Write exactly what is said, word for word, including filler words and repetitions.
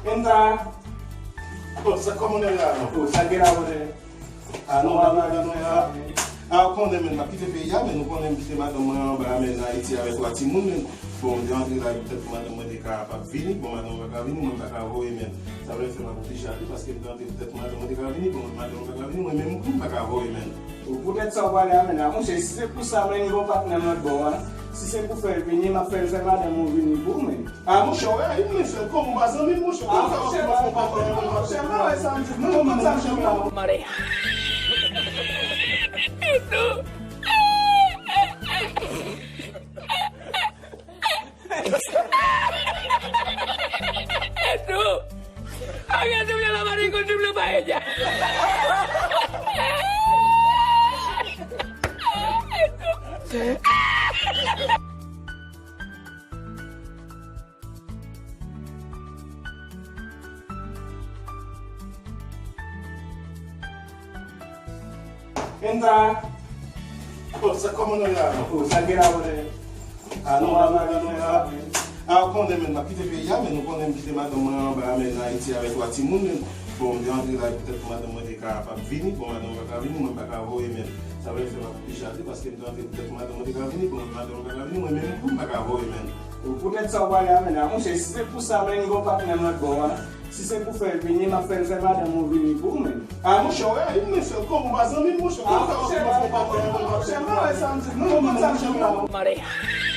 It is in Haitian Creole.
Entra. Oh, sa, kòman nou ye la, non? Oh, sa gen la, brother? Ah, non, pa mal, non, ya. Ah, ou konnen, men, m ap kite peyi a, men ou konnen m kite madanm mwen anba, men, Ayiti avèk twa timoun, men. Bon, m te antre la, poutèt pou madanm mwen te kapab vini, bon, madanm mwen pa ka vini, mwen m pa ka voye, men. Sa vle fè m ap oblije ale, paske m te antre poutèt pou madanm mwen te ka vini, bon, madanm mwen pa ka vini, mwen menm, m pa ka voye, men. Poutèt sa w prale a, men, a, monchè, si se pou sa, men, gon patnè m lòt bò a. Si se pou fè l vini, m ap fè l fè madanm ou vini pou ou, men. Ah, monchè, w rayi m, mesye. Kòman w pa zanmi m, monchè? Ah, monchè, monchè, m pa wè sa m di. Non, non, non, monchè, m pa wè. Mare. Esto. Había doble la mare con doble paella. Entra. Oh, sa, kòman nou ye la, non? Oh, sa gen la, brother? Ah, non, pa mal, non, ya. Ah, ou konnen, men, m ap kite peyi a, men ou konnen m kite madanm mwen anba, men, Ayiti avèk twa timoun, men. Bon, m te antre la, poutèt pou madanm mwen te kapab vini, bon, madanm mwen pa ka vini, mwen m pa ka voye, men. Sa vle fè m ap oblije ale, paske m te antre poutèt pou madanm mwen te ka vini, bon, madanm mwen pa ka vini, mwen menm, m pa ka voye, men. Poutèt sa w prale a, men, a, monchè, si se pou sa, men, gon patnè m lòt bò a. Si se pou fè l vini, m ap fè l fè madanm ou vini pou ou, men. Ah, monchè, w rayi m, mesye. Kòman w pa zanmi m, monchè? Ah, monchè, monchè, m pa wè sa m di. Non, non, monchè, m pa wè. Mare.